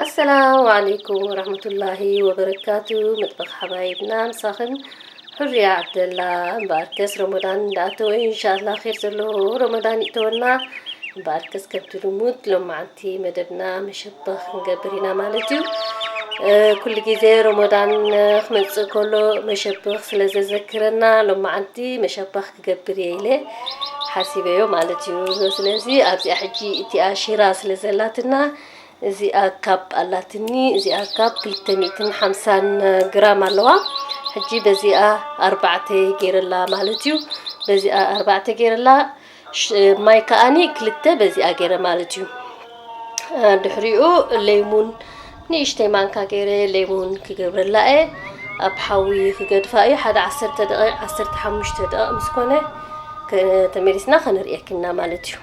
ኣሰላሙ ዓለይኩም ወራህመቱላሂ ወበረካቱ። መጥበኽ ሓባይብና ምሳኽን፣ ሕሩያ ዓብደላ። እምበኣርከስ ረመዳን እንዳኣተወ፣ ኢንሻኣላህ ኸይር ዘለዎ ረመዳን ይእተወና። እምበኣርከስ ከምቲ ልሙድ ሎማዓንቲ መደብና መሸበኽ ክንገብር ኢና ማለት እዩ። እ፣ ኩሉ ግዜ ረመዳን፣ እ፣ ክመጽእ ከሎ መሸበኽ ስለ ዘዘክረና፣ ሎማዓንቲ መሸበኽ ክገብር እየ ኢለ ሓሲበዮ ማለት እዩ። ስለዚ ኣብዚኣ ሕጂ እቲኣ ሽራ ስለ ዘላትና፣ እዚኣ ካብ ኣላትኒ፣ እዚኣ ካብ ክልተ ሚእትን ሓምሳን ግራም ኣለዋ። ሕጂ በዚኣ ኣርባዕተ ገይረላ ማለት እዩ። በዚኣ ኣርባዕተ ገይረላ፣ ሽ-፣ ማይ ከኣኒ ክልተ በዚኣ ገይረ ማለት እዩ። እ፣ ድሕሪኡ ለይሙን ንእሽተይ ማንካ ገይረ ለይሙን ክገብረላ እየ። ኣብ ሓዊ ክገድፋ እዩ። ሓደ ዓሰርተ ደቂቕ፣ ዓሰርተ ሓሙሽተ ደቂቕ ምስ ኮነ ከ-፣ ተመሊስና ከነርእየክና ማለት እዩ።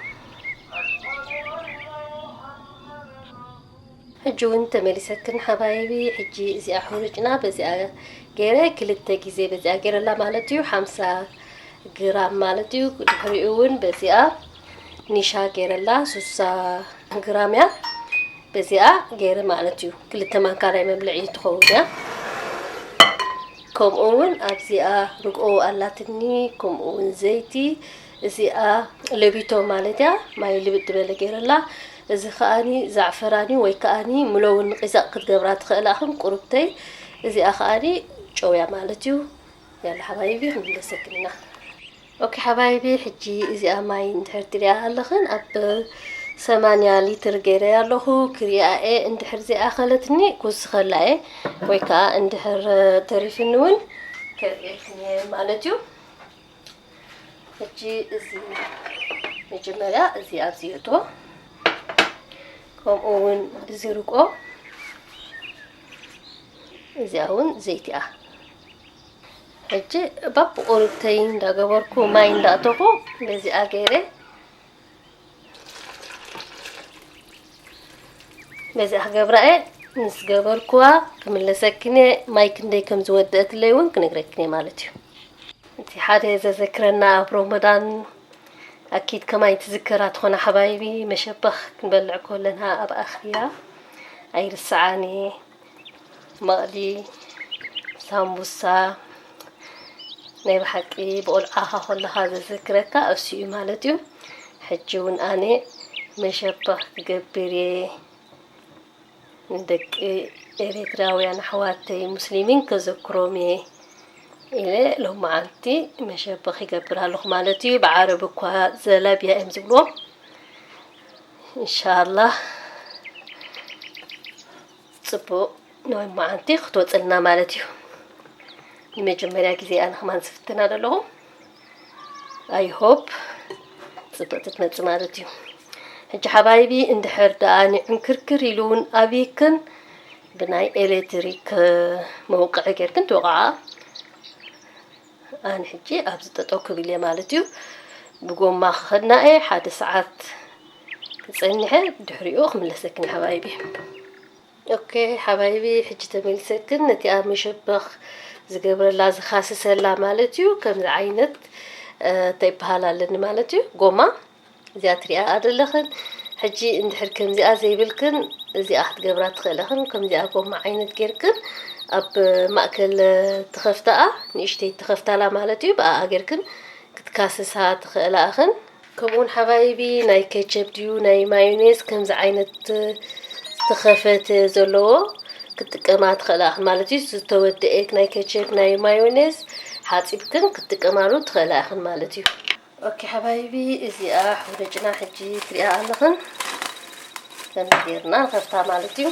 ሕጂ እውን ተመሊሰክን ሓባይቢ። ሕጂ እዚኣ ሕሩጭና በዚኣ ገይረ ክልተ ግዜ በዚኣ ገይረላ ማለት እዩ፣ ሓምሳ ግራም ማለት እዩ። ድሕሪኡ እውን በዚኣ ኒሻ ገይረላ፣ ሱሳ ግራም እያ በዚኣ ገይረ ማለት እዩ። ክልተ ማንካ ናይ መብልዒ ትኸውን እያ። ከምኡ እውን ኣብዚኣ ርግኦ ኣላትኒ፣ ከምኡ እውን ዘይቲ። እዚኣ ለቢቶ ማለት እያ፣ ማይ ልብጥ ዝበለ ገይረላ። እዚ ከኣኒ ዛዕፈራኒ ወይ ከኣኒ ምለውን ቂዛቕ ክትገብራ ትኽእላ ኢኽን ቁሩብተይ። እዚኣ ከኣኒ ጨውያ ማለት እዩ። ያላ ሓባይቢ ክንምለሰክን ኢና። ኦኬ ሓባይቢ፣ ሕጂ እዚኣ ማይ እንድሕር ትሪኣ ኣለኽን ኣብ ሰማንያ ሊትር ገይረ ኣለኹ። ክሪኣ እየ፣ እንድሕር ዘይኣኸለትኒ ክውስኸላ እየ፣ ወይ ከዓ እንድሕር ተሪፍኒ እውን ከርእየክን እየ ማለት እዩ። ሕጂ እዚ መጀመርያ እዚ ኣብዚ ይእቶ፣ ከምኡ እውን እዚ ርቆ፣ እዚኣ እውን ዘይቲኣ። ሕጂ ባብ ቁርብተይ እንዳገበርኩ ማይ እንዳእተኹ በዚኣ ገይረ፣ በዚኣ ክገብራ እየ። ምስ ገበርኩዋ ክምለሰክን እየ። ማይ ክንደይ ከም ዝወደአትለይ እውን ክነግረክን እየ ማለት እዩ። እቲ ሓደ ዘዘክረና ኣብ ሮመዳን ኣኪድ ከማይ ትዝከራ ትኾና ሓባይቢ፣ መሸበኽ ክንበልዕ ከለና ኣብ ኣኽርያ ኣይርስዓን እየ። መቕሊ፣ ሳምቡሳ፣ ናይ ብሓቂ ብቆልዓኻ ከለኻ ዘዘክረካ እሱ እዩ ማለት እዩ። ሕጂ እውን ኣነ መሸበኽ ክገብር እየ። ንደቂ ኤርትራውያን ኣሕዋተይ ሙስሊሚን ከዘክሮም እየ ኢለ ሎማዓንቲ መሸበኽ ይገብር ኣለኹ ማለት እዩ። ብዓረብ እኳ ዘላብያ እዮም ዝብልዎ። ኢንሻላህ ጽቡቕ ሎማዓንቲ ክትወጽልና ማለት እዩ። ንመጀመርያ ግዜ ኣነ ከማን ዝፍትና ዘለኹ። I hope ጽብቕቲ ትመጽእ ማለት እዩ። ሕጂ ሓባይቢ እንድሕር ደኣ ንዕንክርክር ኢሉ እውን ኣብይክን ብናይ ኤሌክትሪክ መውቅዒ ጌርክን ትወቕዓ። ኣነ ሕጂ ኣብዚ ጠጠው ክብል እየ ማለት እዩ። ብጎማ ክኸድና እየ ሓደ ሰዓት ክጸንሐ ድሕሪኡ ክምለሰክን ሓባይቢ። ኦኬ ሓባይቢ፣ ሕጂ ተመሊሰክን ነቲኣ መሸበኽ ዝገብረላ ዝኻስሰላ ማለት እዩ። ከምዚ ዓይነት፣ እ፣ እንታይ ይበሃል ኣለኒ ማለት እዩ፣ ጎማ። እዚኣ ትሪኣ ኣለኽን። ሕጂ እንድሕር ከምዚኣ ዘይብልክን እዚኣ ክትገብራ ትኽእለኽን። ከምዚኣ ጎማ ዓይነት ጌርክን ኣብ ማእከል ትኸፍታኣ ንእሽተይ ትኸፍታላ ማለት እዩ። ብኣኣ ጌርክን ክትካስሳ ትኽእላ እኽን። ከምኡውን ሓባይቢ ናይ ኬቸፕ ድዩ ናይ ማዮኔዝ ከምዚ ዓይነት ዝተኸፈተ ዘለዎ ክትጥቀማ ትኽእላ ኢኽን ማለት እዩ። ዝተወደኤ ናይ ኬቸፕ ናይ ማዮኔዝ ሓጺብክን ክትጥቀማሉ ትኽእላ ኢኽን ማለት እዩ። ኦኬ ሓባይቢ፣ እዚኣ ሕሩጭና ሕጂ ትሪኣ ኣለኽን። ከምዚ ጌርና ንኸፍታ ማለት እዩ።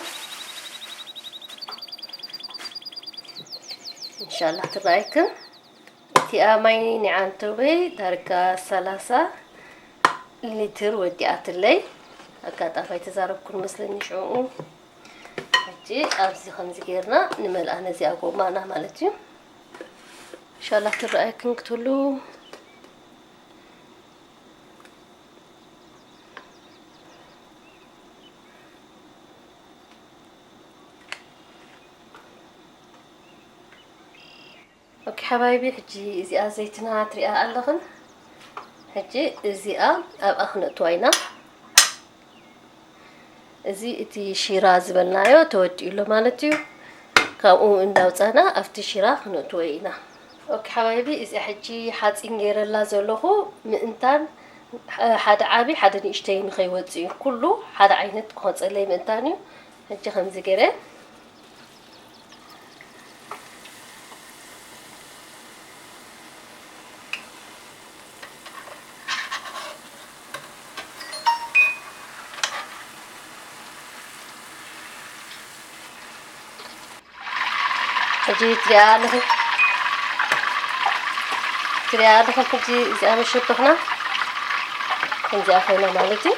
ኢንሻላህ ትረኣይክን። እቲኣ ማይ ኒዓንተወይ ዳርጋ ሰላሳ ሊትር ወዲኣትለይ። ኣጋጣሚ ኣይተዛረብኩን መስለኒ ሽዑ። ሕጂ ኣብዚ ከምዚ ጌርና ንመልኣ ነዚኣ ጎማና ማለት እዩ። ኢንሻላህ ትረኣየክን ክትህሉ። ኦኬ ሓባይቢ፣ ሕጂ እዚኣ ዘይትና ትሪኣ ኣለኽን። ሕጂ እዚኣ ኣብኣ ክነእትዋ ኢና። እዚ እቲ ሺራ ዝበልናዮ ተወዲኡ ኣሎ ማለት እዩ። ካብኡ እንዳውፃና ኣብቲ ሺራ ክነእትዎ ኢና። ኦኬ ሓባይቢ፣ እዚኣ ሕጂ ሓፂን ገይረላ ዘለኹ ምእንታን፣ እ፣ ሓደ ዓቢ ሓደ ንእሽተይ ንኸይወፅእ እዩ። ኩሉ ሓደ ዓይነት ክኾፀለይ ምእንታን እዩ። ሕጂ ከምዚ ገይረ ሕጂ ትሪኣ ኣለኹ፣ ትሪኣ ኣለኹ። ሕጂ እዚኣ መሸበኽና ከምዚኣ ኮይና ማለት እዩ።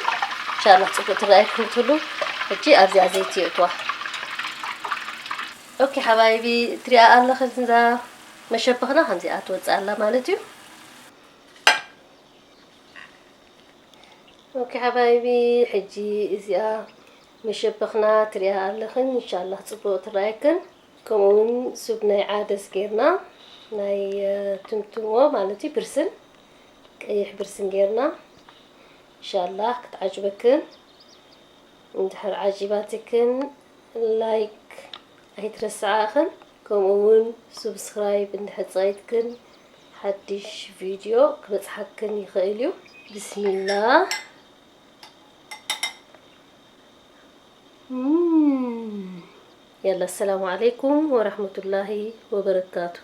ኢንሻላህ ፅቡቅ ትረኣየኩም ትህሉ። ሕጂ ኣብዚኣ ዘይቲ የእትዋ። ኦኬ ሓባይቢ፣ ትሪኣ ኣለኽን እዛ መሸበኽና ከምዚኣ ትወፅእ ኣላ ማለት እዩ። ኦኬ ሓባይቢ፣ ሕጂ እዚኣ መሸበኽና ትሪኣ ኣለኽን። ኢንሻላህ ፅቡቅ ትረኣየክን። ከምኡ እውን ሱብ ናይ ዓደስ ጌርና፣ ናይ፣ እ፣ ትምትምዎ ማለት እዩ፣ ብርስን፣ ቀይሕ ብርስን ጌርና። ኢንሻላህ ክትዓጅበክን። እንድሕር ዓጂባትክን ላይክ ኣይትረስዓኽን፣ ከምኡ እውን ሱብስክራይብ እንድሕር ፀቒጥክን ሓድሽ ቪድዮ ክበፅሓክን ይኽእል እዩ። ብስሚላህ። እም፣ የላ፣ ኣሰላሙ ዓለይኩም ወራህመቱላሂ ወበረካቱ።